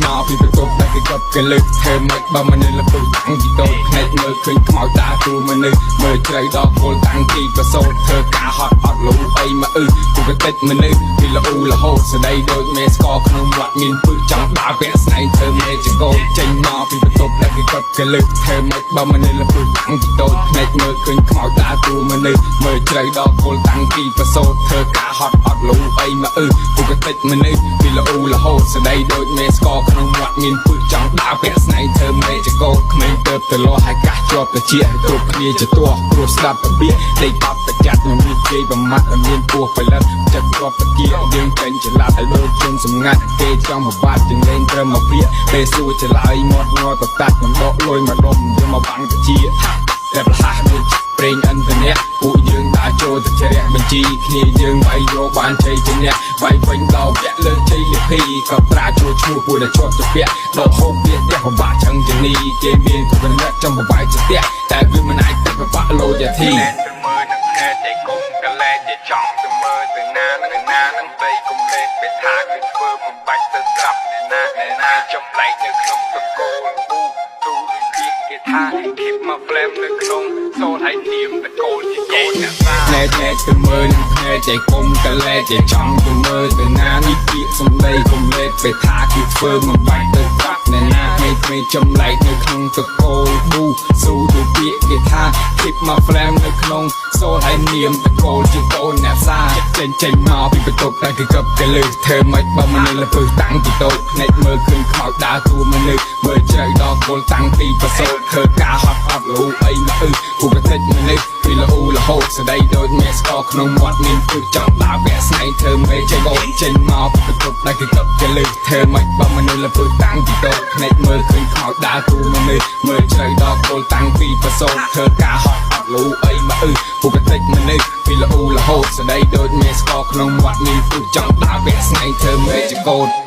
មកពីបន្ទប់ដែលគេកប់កលឹកធ្វើម៉េចបើមនុស្សលពឹសតាំងពីតូចភ្នែកមើលឃើញខ្មោចតាតួមនុស្សមើលជ្រៅដល់គល់តាំងពីប្រសូតធ្វើការហត់អត់លូអីមកអឺពុកតិចមនុស្សពីលូរហូតស្ដីដូចមេស្កក្នុងមាត់មានពឹសចង់ដើរពាក់ស្នែងធ្វើមេចកោចេញមកពីបន្ទប់ដែលគេកប់កលឹកធ្វើម៉េចបើមនុស្សលពឹសតាំងពីតូចភ្នែកមើលឃើញខ្មោចតាតួមនុស្សមើលជ្រៅដល់គល់តាំងពីប្រសូតធ្វើការហត់អត់លូអីមកអឺពុកតិចមនុស្សពីលូរហូតស្ដីដូចមេស្កក្នុងមាត់មានពឹសចង់ដើរពាក់ស្នែងធ្វើមេចកោក្មេងទៅទៅលោះឲ្យកាសជាប់តិចឲ្យគ្រប់គ្នាជាទាស់ព្រោះស្ដាប់ពៀកដេកបាប់ប្រចាត់ខ្ញុំនិយាយប្រមាត់ឲ្យមានពោះផលិតចិត្តជាប់តាគៀយើងចេញចល័តឲ្យដូចជនសម្ងាត់គេចង់មកបាត់ជាងលេងត្រឹមមកពាកពេលសួរឆ្លើយមាត់ងល់តតាច់មិនដកលុយមកដុំយកមកបាំងតិចតែប្រហាស់ដូចប្រេងឥន្ធនៈពួកយើងដើរចូលទៅជ្រះបញ្ជីគ្នាយើងវាយយកបានជ័យជំនះវាយវិញដល់វគ្គលើកជ័យលាភីក៏ត្រាជួឈ្មោះពួកដែលជាប់ជាពាក់ដល់ហូបវាផ្ទះពិបាកឆឹងជានីគេមានគំនិតចង់បបាយជាផ្ទះតែវាមិនអាចទៅពិបាកលោយាធី ទៅមើលនឹងភ្នែកតែគុំកលែកតែចង់ទៅមើលទៅណានឹងណានឹងដីកុំលេបពេលថាគឺធ្វើមិនបាច់ទៅស្រាប់អ្នកណាអ្នកណាចម្លែកនៅក្នុងតកូលប៊ូទូដូចពាក្យគេថា keep my flame នៅក្នុងសូលឲ្យនាមតកូលជាកូនអ្នកសា ភ្នែកភ្នែកទៅមើលនឹងភ្នែកតែគុំកលែកតែចង់ទៅមើលទៅណានេះពាក្យសំដីកុំលេបពេលថាគឺធ្វើមិនបាច់ទៅប្រាប់អ្នកណាក្មេងៗចម្លែកនៅក្នុងតកូលប៊ូស៊ូដូចពាក្យគេថា keep my flame នៅក្នុងសូលឲ្យនាមតកូលជាកូនអ្នកសាចេញចេញមកពីបន្ទប់តែគឺកប់កលឹះធ្វើម៉េចបើមនុស្សលពឹសតាំងពីតូចភ្នែកមើលឃើញខ្មោចដើរតួមនុស្សមើលជ្រៅដល់គល់តាំងពីប្រសូតធ្វើការហត់អត់លូអីមកអឺពុកតិចមនុស្សពីលូរហូតស្ដីដូចមេស្កក្នុងមាត់មានពឹសចង់ដើរពាក់ស្នែងធ្វើមេចេញកូនចេញមកពីបន្ទប់ដែលគេកប់កលឹះធ្វើម៉េចបើមនុស្សលពឹសតាំងពីតូចភ្នែកមើលឃើញខ្មោចដើរតួមនុស្សមើលជ្រៅដល់គល់តាំងពីប្រសូតធ្វើការហត់អត់លូអីមកអឺពុកតិចមនុស្សពីលូរហូតស្ដីដូចមេស្កក្នុងមាត់មានពឹសចង់ដើរពាក់ស្នែងធ្វើមេចកោត។